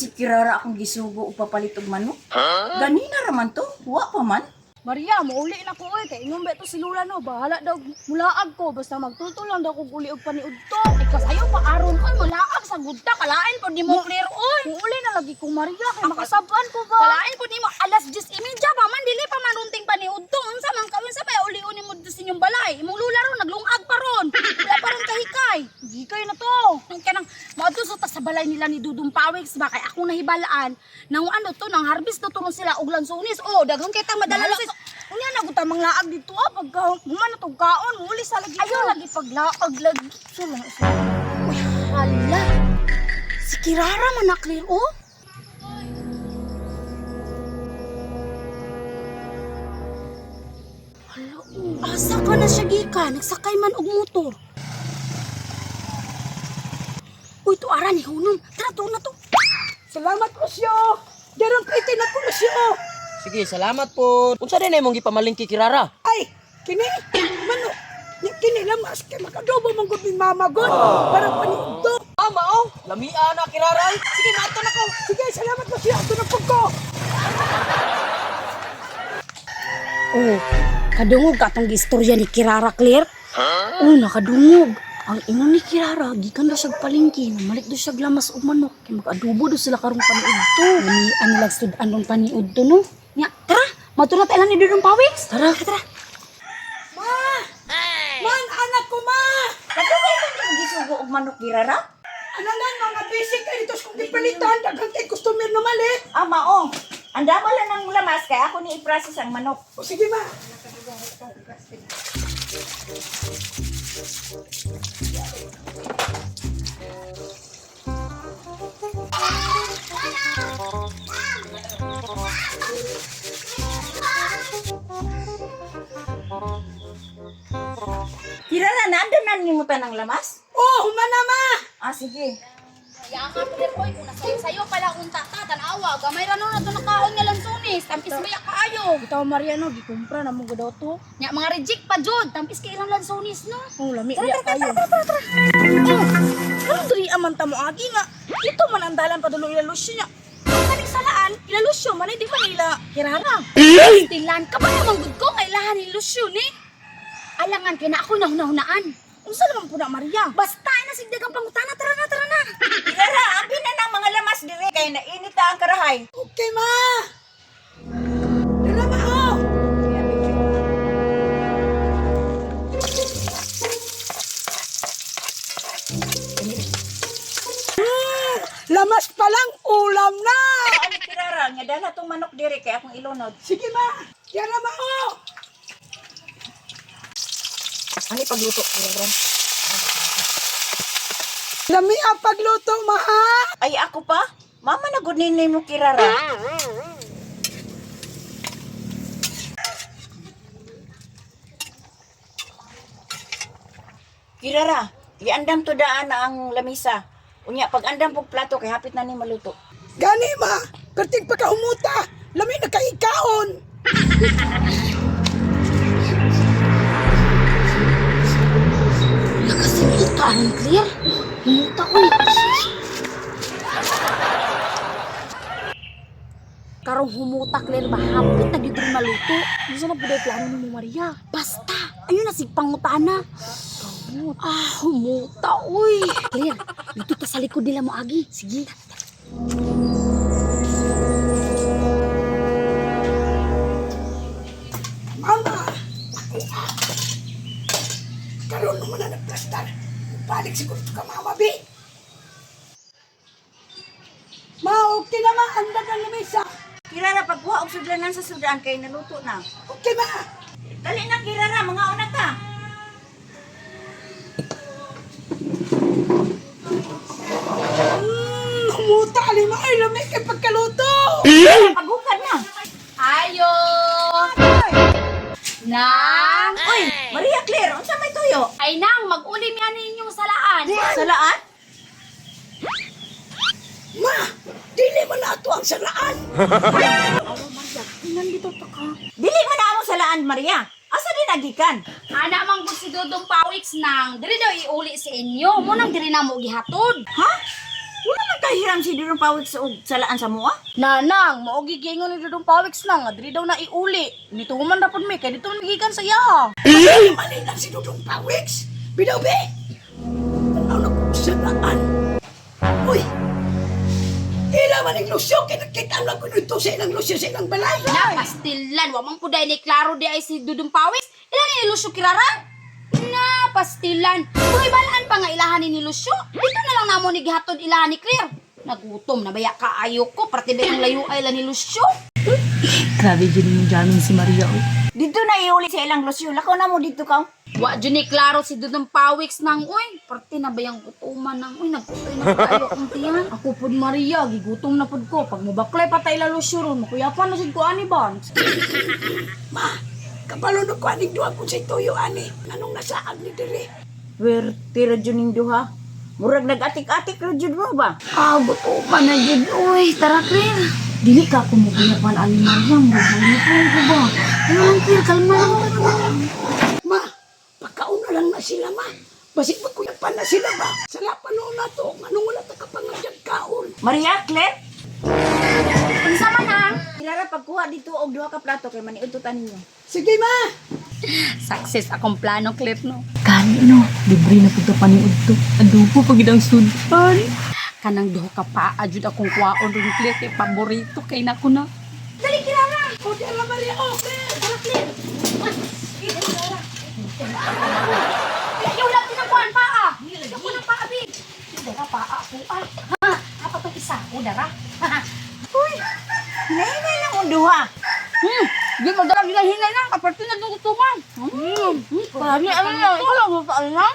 si Kirara akong gisugo og papalit og manok? Ganina ra man to, wa pa man. Maria, mauli na ko oy kay ingon ba to si Lula no, bahala daw mulaag ko basta magtultol lang daw kog uli og paniud to. Ikaw sayo pa aron oy, mulaag sa gudta kalain pod nimo clear oy. Muuli na lagi ko Maria kay makasab-an ko ba. Kalain pod nimo alas 10:30 pa man dili pa man runting paniud to. Unsa man ka unsa may ulion nimo dito sa inyong balay? Imong lula ron naglungag pa ron. Wala pa ron kahikay. Gikay na to. Nang kanang moadto sa ta sa balay nila ni Dudong Pawiks ba kay akong nahibalaan nang ano to nang harvest to turon sila og lansones. Oh, daghan kay tang madala Bahala sa Unya na gud tamang laag dito ah pagka human na tog kaon, muuli sa lagi. Ayaw lagi paglaag lagi. Sula, sula. Uy, hala. Si Kirara man na clear oh. Hala, oh. Asa ka na siya gikan? Nagsakay man og motor. Uy, tuara ni Hunong. Tara, tuon na to. Salamat Lucio. Darang piti na ko Lucio. Sige, salamat po. Unsa din imong gipamalingki Kirara? Ay, kini, mano, nya kini lamas kay makadobo man gud ni mama gud para paniudto. Ama oh, lamia na Kirara. Ay. Sige, mato na ko. Sige, salamat mo siya ato na pud ko. Oh, kadungog ka atong gistorya ni Kirara, Claire. Oh, nakadungog. Ang ingon ni Kirara, gikan daw siyag palengke, namalit daw siyag lamas og manok, kay mag-adobo daw sila karong paniud to. Ni ano lang sud-an rong paniud to no. Nya, tara, madto na ta ilan ni Dudong Pawiks. Tara, tara. Man, anak ko ma. Kadugay man nimo gisugo og manok Kirara? Ano lang mga basic kay dito kung gipalitan daghan kay customer na mali. Ama oh. Andama lang ng lamas kay ako ni i-process ang manok. O sige ma. Kirara, naandam na nimo tanang lamas? Oh, humana ma. Ah, sige. Kaya nga, Claire, oy, kung nasayo-sayo pala unta ta, tanawa, gamay ra no na to nakaon nga lansones, tampis maya kaayo. Bitaw Maria no, gikumpra na mo gud daw to. Nya, mga reject pa jud, tampis kay ilang lansones no. Oh, lami Tara, biya tara, kayo. tara, tara, tara. Oh, karon diri aman ta mo agi nga. Dito man ang dalan padulong ila Lucio nya. Ang kaning salaan, ila Lucio man di man ila Kirara. Tilan ka ba naman gud ko kay lahan ni Lucio ni? Alangan kay na ako nahunahunaan. Unsa naman po na Maria? Basta ay nasigdag ang pangutana, tara na, tara na. Kirara, abi na ng mga lamas dire kay nainit ta ang karahay. Okay ma. Dara ma oh. Lamas pa lang ulam na. Ano Kirara, nga dala tong manok dire kay akong ilunod. Sige ma. Yara ma oh. Ano pagluto Kirara? Lami ang pagluto ma ha. Ay ako pa? Mama na gud ni mo Kirara. Kirara, iandam to daan na ang lamisa. Unya pag andam pug plato kay hapit na ni maluto. Gani ma, perting pagkahumuta, lami na kay ikaon. Nakasimuta ang clear. Humuta oy. Karong humuta clear ba hapit na gyud rin maluto. Unsa na pud plano nimo Maria? Basta, ayun na sig pangutana. Ah, humuta oy. Clear, dito ta sa likod nila mo agi. Sige. Mama, ako ah. Karon naman na nagplastar. Balik siguro to ka mama, bi. Ma, okay na ma, andag ang lamesa. Kirara, pagkuha og sudlanan sa sudan kay naluto na. Okay ma. Dali na Kirara, mga una ta. Humuta lima ay lami kay pagkaluto. Paghukad na. Ayo. Nang. Uy, Maria Claire, unsa may tuyo? Ay nang, mag-ulim yan ninyong salaan. Salaan? Ma, dili man ato ang salaan. Nandito ta ka. Dili man na among salaan, Maria. Asa din nagikan? Ana man gud si Dudong Pawiks nang diri daw iuli sa inyo. Mo nang diri na mo gihatod. Ha? Wala lang kahiram si Dudong Pawik sa og salaan sa mua. Nanang, mao gigingon ni Dudong Pawiks na nga diri daw na iuli. Nito man rapod mi kay dito man gikan sa iyaha. Ay, mali lang si Dudong Pawiks. Bidaw, be! Tanaw na kung salaan. Uy! Ila man ang lusyo, kaya nakita lang ko nito sa ilang lusyo sa ilang balay. Na pastilan, wa man pud ni klaro di ay si Dudong Pawis. Ila ni Lucio Kirara? Na pastilan. Uy, balaan pa nga ilahan ni Lucio. Dito na lang namo ni gihatod ilahan ni Claire. Nagutom na baya kaayo ko, parte ba yung layo ay la ni Lucio? Grabe jud mo jamin si Maria oy. Dito na iuli sa ilang Lucio. Lakaw na mo dito ka. Wa jud ni klaro si Dudong Pawiks nang uy. Parte na ba yung gutuman nang uy, nagkutoy na kaayo akong tiyan. Ako pud Maria, gigutom na pud ko. Pag mobaklay pa ta ila Lucio ron, makuyapan na jud ko ani ba? Ma, kabalo na ko aning duha kung sa'y tuyo ani. Anong nasaag ni diri? Werte ra jud ning duha. Murag nag-atik-atik ra jud mo ba? Ah, gutuman na jud uy. Tara Claire. Dili ka ako mokuyapan ani Maria, murag ko ba? Ano lang Claire, kalma lang. Ma, pagkauna lang na sila, ma. Basig magkuyapan na sila ba? Sala pa noon na to, anong wala ta kapangadyag kaon. Maria, Claire, Unsa man ah? Kirara pagkuha dito og duha ka plato kay maniudto ta ninyo. Sige, ma! Success akong plano, Claire, no? Kani no, libre na pud ta paniud to. Adubo pagid ang sudpan. Kanang duha ka pa, jud akong kuwaon ron, Claire, kay paborito kay nako na. Dali Kirara. O, di ala, Maria, okay. Tara, Claire. Ayaw lang din ang kuwan paa. Ako ng paa, bi. Dara paa ako ah. Ha, apa tong isa ko dara. Hinay-hinay lang ang duha. Di mo dara hinay na, kaparti na dong gutuman. Kani ano na, ikaw lang sa ano na?